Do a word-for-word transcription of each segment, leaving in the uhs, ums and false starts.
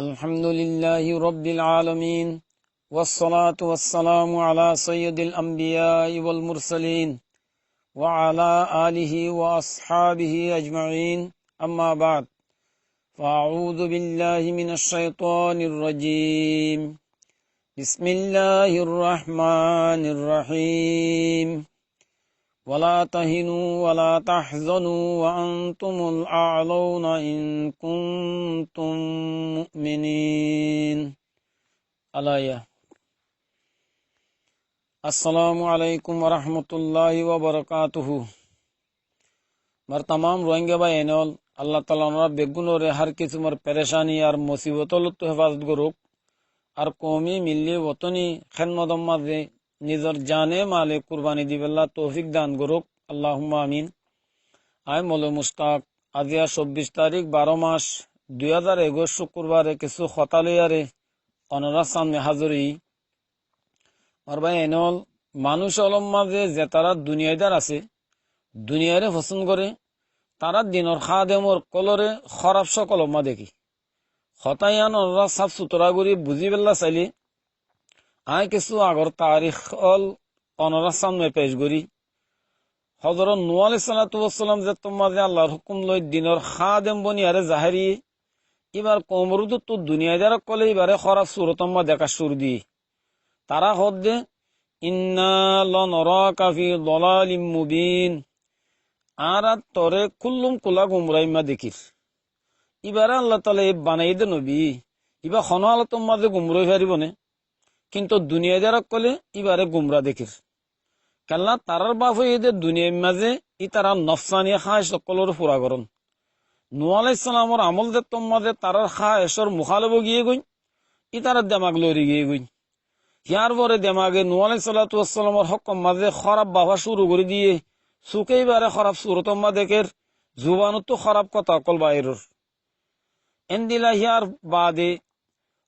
الحمد لله رب العالمين، والصلاة والسلام على سيد الأنبياء والمرسلين، وعلى آله وأصحابه أجمعين. أما بعد، فأعوذ بالله من الشيطان الرجيم. بسم الله الرحمن الرحيم. ولا تهنوا ولا تحزنوا وأنتم الأعلون إن كنتم مؤمنين. الآية. السلام عليكم ورحمة الله وبركاته. Mor tamam Rohingya bái ainol, Allah taala onora beggúnoré hár kisímor perecani ar mosibot óttu hefazot gorouk, ar koumi milli wotoni hédmotor mazé nizor jane male kurbani dibálla toufik dan gorouk, Allahumma amin. Añí Moloi Mustak, aziya sobbic tarík, baró mac, dui házar ekuic, cúkkurbare kissú hotá loiyaré onorar samne házir óiyi. Mor bái ainol, manúic ólor mazé zetará duniyaidar asé, duniyairé fosón goré, tará dinor hádem ókkoloré hóraf sókolor mazé deké. Hotá yían onora sáf sutora gorí buzíbálla sailé, añí kissú agor tarík ól onorar samne pec gorí. Hozorot Nuh alaihissalatu wassalam zettót mazé Allar hókum loi dinor hádem boniyaré zahér óiye, íbar koumor uddúttu duniyaidar ókkolé íbaré hóraf surotor mazé deká cúru diyé. Tará hoódde, "إنا لنراك في ضلال مبين." Añára toré kúllum kúla gumrair mazé dekír. Íbaré Allah taala e banaiyé dé nobi, íba honó halotor mazé gumra ói faribó né? Kintu duniyaidar ókkolé íbaré gumra dekír. Kiyólla tarár baf óiye dé duniyair mazé ítarar nofsani háec ókkoloré fura gorón. Nuh alaihissalamor amol zettót mazé tarár háecor muhálef ói giyé goi, ítarar demak lori giyé goi. Yárfore demake Nuh alaihissalatu wassalamor hókor mazé hóraf bafá cúru gorí diyé, suké íbaré hóraf surotor mazé dekér, zubanottú hóraf hotá ókkol bairór. Endila yárbaade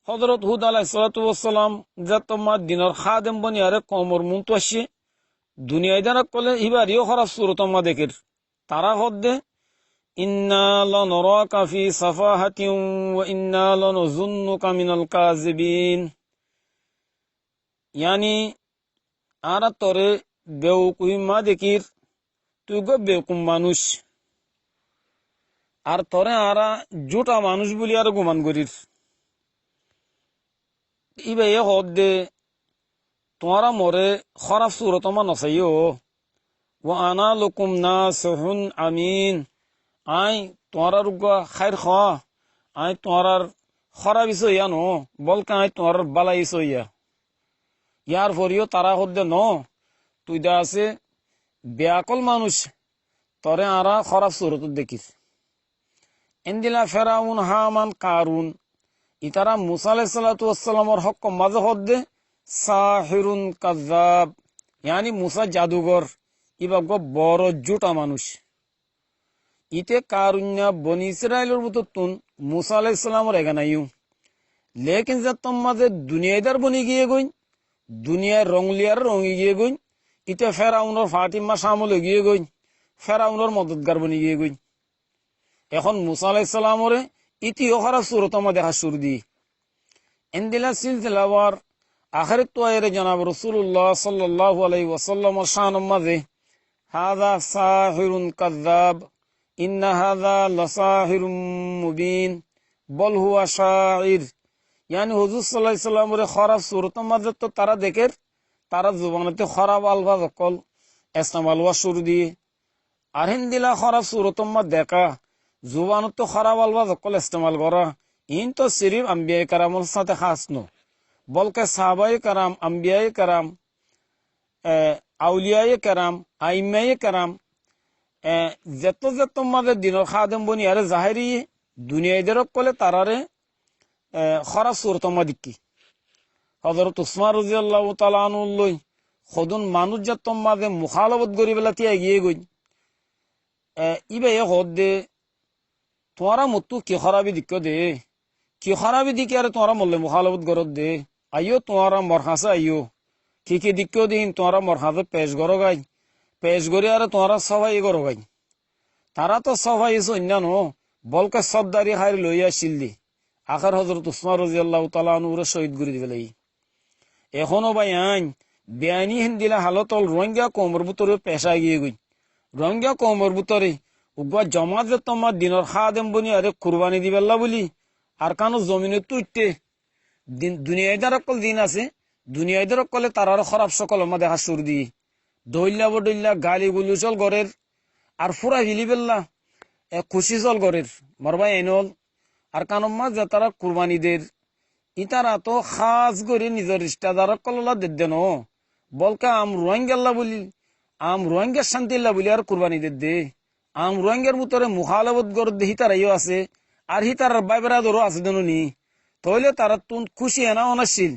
Hozorot Hud alaihissalatu wassalam zettót mazé dinor hádem boniyaré koumor muúntu aiccé, duniyaidar ókkolé íbaré yó hóraf surotor mazé dekér. Tará hoódde, "إنا لنراك في سفاهة وإنا لنظنك من الكاذبين." Yáni, añára toré bewkufir mazé dekír, tui uggúa bewkuf manúic. Ar toré añára zútha manúic buli aró guman gorír. Íbayé hoódde, tuáñra moré hóraf surotor mazé nosaiyó. "وأنا لكم ناصح أمين." Añí tuáñrar uggúa háir hoá, añí tuáñrar hórafi sóiya noó, bólke añí tuáñrar bálayi sóiya. Yárfore yó tará hoódde, "Noó, tui de asé beakól manúic, toré añára hóraf surotot dekír." Endila Feraun, Haman, Karun, itará Musa alaihissalatu wassalamor hókor mazé hoódde, "ساحر كذاب." Yáni Musa zadugor, íba uggúa boro zútha manúic. Íte karuinna Boni Israilor bútottún Musa alaihissalamor egan aiyó. Lékin zettót mazé duniyaidar boni giyé goi, duniyair rong liyaré rongi giyé goi, íte Feraunor fathír mazé cámil ói giyé goi, Feraunor modotgar boni giyé goi. Ehón Musa alaihissalamoré íte yó hóraf surotor mazé deká cúru diyé. Endila silsilawar ahérottú aiyére janab Rosulullah sallallahu alaihi wasallamor cánor mazé, "هذا ساحر كذاب، إن هذا لساحر مبين، بل هو شاعر." Yáni huzur sallallahu alaihi wasallamoré hóraf surotor mazé zettót tará dekér, tarár zubanottú hóraf alfaz ókkol estemal ówa cúru diyé. Ar héndila hóraf surotor mazé deká, zubanottú hóraf alfaz ókkol estemal gorá, iín toó siríf ambiyaye keramor sáñte hás noó, bólke sahabaye keram, ambiyaye keram, e, auliyaye keram, aimmaye keram, e, zettót zettót mazé dinor hádem boniyaré zahér óiye, duniyaidar ókkolé taráre, e, hóraf surotor mazé deikké. Hozorot Usman roziyallahu taala anhu loi hodún manúic zettót mazé muhálafot goríbolla tíai giyé goi. E, íbayé hoódde, "Tuáñra mottú ki hórafi deikkó dé? Ki hórafi deikiyaré tuáñra mor loi muhálafot goródde? Aiyó tuáñra mor hañsé aiyó. Ki ki deikkó dé híin tuáñra mor hañsé pec gorógoi. Pec goríyaré tuáñra sófai gorógoi." Tará toó sófai sóinna noó, bólke sóddari hári loiyé accíl dé. Akér Hozorot Usman roziyallahu taala anhuré cóhid gorí difelaiyé. Ehón ó bái ain, beaini héndilla halót ól Ruáinga koumor bútore pec aigiyé goi. Ruáinga koumor bútore uggúa jomát zettómma dinor hádem boniyaré kurbani dibálla bóli Arkanor zominot uiththé, din, duniyaidárokkol din asé, duniyaidárokkol ókkole tararé hóraf sókolor mazé deká cúru diyé. Dhoilla bodhoilla gali guluc ól gorér, ar fúrai felibálla e kucíc ól gorér. Mor bái ain ól, Arkanor mazé tará kurbani der, ítara toó hás gorí nizor rictadar ókkolólla dedde noó, bólke aam Ruáingalla bóli, aam Ruáingar cántilla bóli ar kurbani dedde. Aam Ruáingar bútore muhálafot gorédde hítara yó asé, ar hítarar bái beradoró asé de noní. Tóile tarattún kúci ená ónaccíl,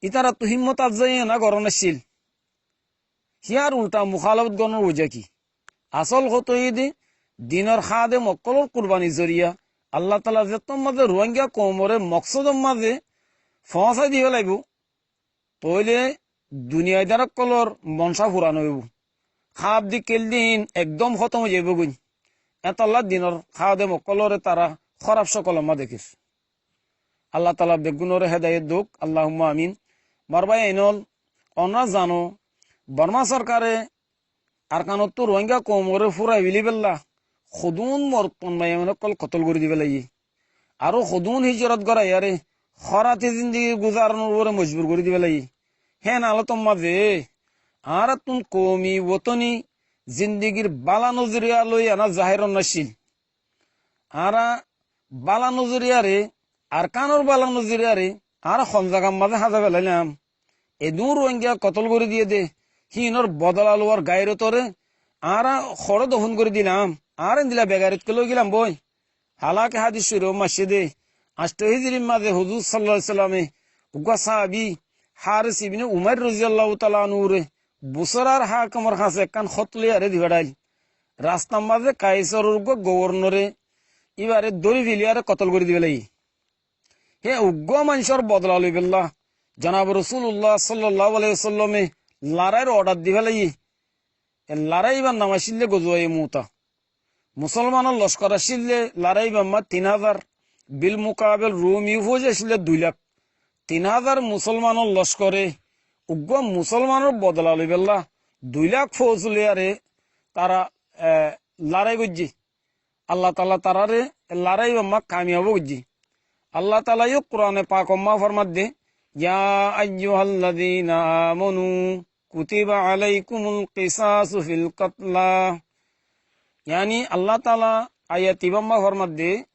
ítarattú hímmot afzai ená gorónaccíl. Híyar ultha muhálafot gorónor wojá ki? Asól hotá óilde, dinor hádem ókkolór kurbanir zoriya Allataala zettómma ze Ruáinga koumoré moksódor mazé foóñsai difelaibóu, tóile duniyaidárokkólór moncá furán óibou. Háf dikkel din ekdóm hótom óizaibóu goi. Étolla dinor hádem ókkolóre tará hóraf sókolor mazé dekér. Allataala beggúnoré hédayet douk, Allahumma amin. Mor bái ain ól, onóra zano, Bormá sorkare Arkanottú Ruáinga koumoré fúrai felibálla hodún morotfuan maiyafuain ókkol kotól gorí difelaiyé. Aró hodún híjorot goráiyaré hórati zindigi guzáronor uore mojbur gorí difelaiyé. Héen halótor mazé añárattún koumi wotóni zindigir bála nozoriya loi ená zahér ónaccíl. Añára bála nozoriyaré, Arkánor bála nozoriyaré añára hon zagar mazé házai felailam? Edún Ruáinga kotól gorí diyé dé, híinor bodola luwar gairotoré añára hoçé dofón gorí dilam? Añára endila begairot kiyólla ói gelam boi? Haláke hádis córifot aiccé dé, añctho híjirir mazé huzur sallallahu alaihi wasallame uggúa sáhabi Háris ibne Umair roziyallahu taala anhuré Busórár hákemor hañsé ekkán hót loiyaré difeçáil. Rastar mazé Kaisoror uggúa gobornoré íbaré dóri feliyaré kotól gorí difelaiyé. Hé uggúa maincór bodola loibálla jonabe Rosúlulla sallallahu alaihi wasallame laráir odar difelaiyé. E larái íbar nam accíl dé Gozuwaye Muta. Musólmanor lockor accíl dé larái íbar mazé tin házar, bil mukabel Rumi fóuj accíl dé dui lák. Tin házar musólmanor lockoré uggúa musólmanor bodola loibálla dui lák fóuj loiyaré tará, e, larái goijjé. Allataala taráre larái íbar mazé kamiyab goijjé. Allataala yó Kurane pakor mazé formaddé, يا أيها الذين آمنوا كتب عليكم القصاص في القتلى. Yáni Allataala ayat ibár mazé formaddé,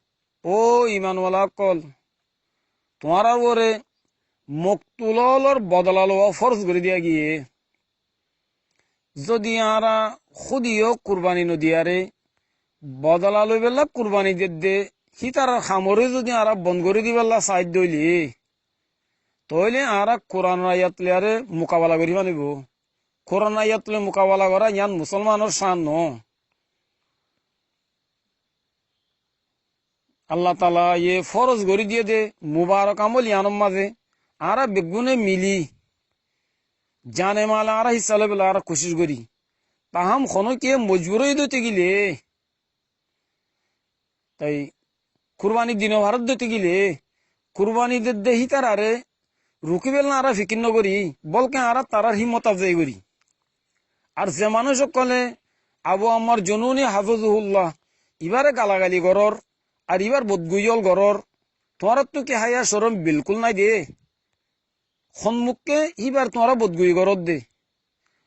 óu iman wala ókkol, tuáñrar uore moktul ólor bodola luwa fóros gorí diya giyé. Zodi añára húdiyo kurbani nodiyaré bodola loibálla kurbani dedde, hítarar hamoré zodi añára bon gorí dibálla saáidde óile, tóile añára Kuranor ayat loiyaré mukabala gorí fán óibou. Kuranor ayat loi mukabala gorá yián musólmanor cán noó. Allataala ye fóros gorí diyé dé mubarok amól yiánor mazé añára beggúne mili zane male añára hissá loibálla añára kucíc gorí. Tahám honókiye mojbur ói dóite gile, tai kurbani di nofarédde óite gile, kurbani dedde hítararé rukíbálla añára fikír nogorí, bólke añára tarár hímmot afzai gorí. Ar ze manúic ókkolé Abu Ammar Jununi hafizuhullah ibáre galagali gorór, ar ibár bodgui ól gorór, tuáñráttu ki háya corom bilkúl nái dé? Hon mukké híbar tuáñra bodgui goródde?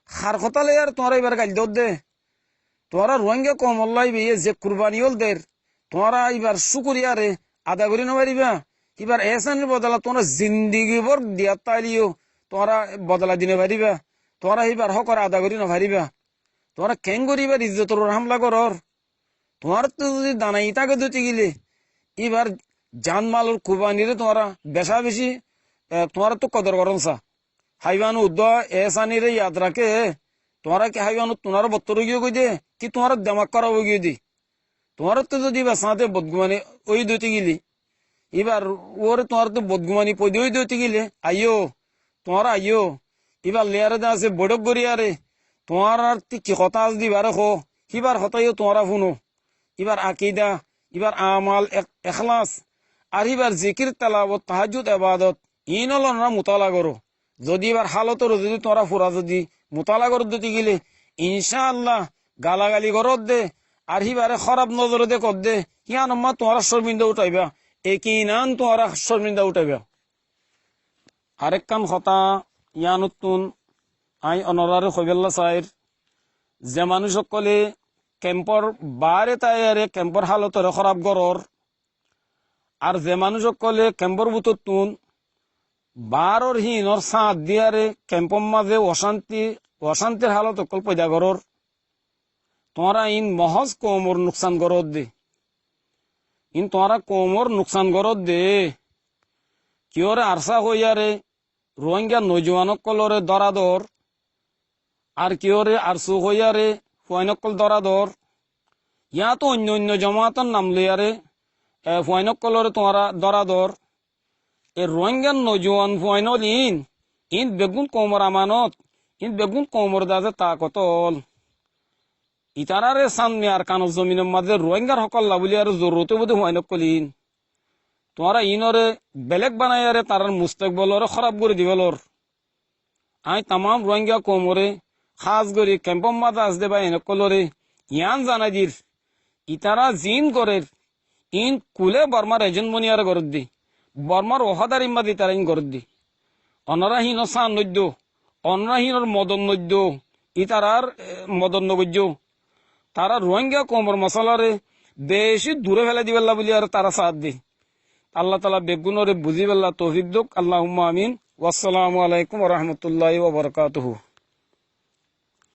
Har hotá loiyaré tuáñra íbar gail dódde? Tuáñra Ruáinga koumolla íbaye ze kurbani ól der, tuáñra íbar cúkuriyaré ada gorí nofaribá? Híbar ehsánor bodola tuáñra zindigi bór diyat táileyó tuáñra bodola di nofaribá? Tuáñra híbar hókor ada gorí nofaribá? Tuáñra keéngorí íbar izzotor uore hámla gorór? Tuáñráttu zodi danai táke dóite gile, íbar zan malor kurbaniré tuáñra becá becí, e, tuáñráttu kodor gorón sa. Háibanot uddúa ehsániré yad raké, tuáñra ki háibanot tuáñra bottór ói giyó goi dé, ki tuáñrar demak hóraf ói giyé dé? Tuáñráttu zodi íbar sañte bodgumani ói dóite gile, íbar uore tuáñráttu bodgumani foidá ói dóite gile, aiyó, tuáñra aiyó. Íbar loiyaré de asé boiçók goríyaré, tuáñráttu ki hotá asé de íbaré hoó, híbar hotá yó tuáñra fúno. Íbar akida, íbar amal, ek-, eklas, ar híbar zikir, telawot, tahajjud, ebadot, iín ókkol onorá mutala goró. Zodi íbar hálotoré zodi tuáñra fura zodi mutala goródde tákile, incáalla galagali goródde ar híbaré hóraf nozore dekódde, híyanor mazé tuáñra córminda uçaibá, ekinan tuáñra córminda uçaibá. Arekkán hotá yíanottún aññí onoráre hoibólla sair, ze manúic ókkolé kempór baáre táiyaré kempór hálotoré hóraf gorór, ar ze manúic ókkolé kempór bútottún baáror híinor sáñt diyaré kempór mazé ocánti, ocántir hálot ókkol foida gorór, tuáñra iín mohós koumor nuksan goródde. Iín tuáñra koumor nuksan goródde. Kiyóre Arsa hoiyaré Ruáinga nojuwan ókkolóre dóra dór, ar kiyóre Arsu hoiyaré fuain ókkol dóra dór, yáñto oinno oinno jomaator nam loiyaré, e, fuain ókkolóre tuáñra dóra dór. E Ruáingar nojuwan fuain ókkol iín, iín beggún koumor amanot, iín beggún koumor dase taakot ókkol. Itaráre San Miyar Kanor zominor mazé Ruáingar hókolla bóliyaré zorurot óibo dé fuain ókkol iín. Tuáñra iínoré belék banaiyaré tarár mustakboloré hóraf gorí dibá lor. Aññí tamám Ruáinga koumoré, hás gorí kempór mazé asé dé báiyain ókkolóre yián zanai dir, itará ziín gorér, iín kulé Bormár ejent boniyaré gorédde, Bormár wafadarir mazé itará iín gorédde. Onorá híinor sáñt noiddo, onorá híinor modot noiddo, itarár, e, modot nogoijjó. Tará Ruáinga koumor mosálaré bicí duré félai dibálla bóliyaré tará saádde. Allah taala beggúnoré buzíballa toufik douk. Allahumma amin. Wassalamu alaikum warahmatullahi wabarakatuhu.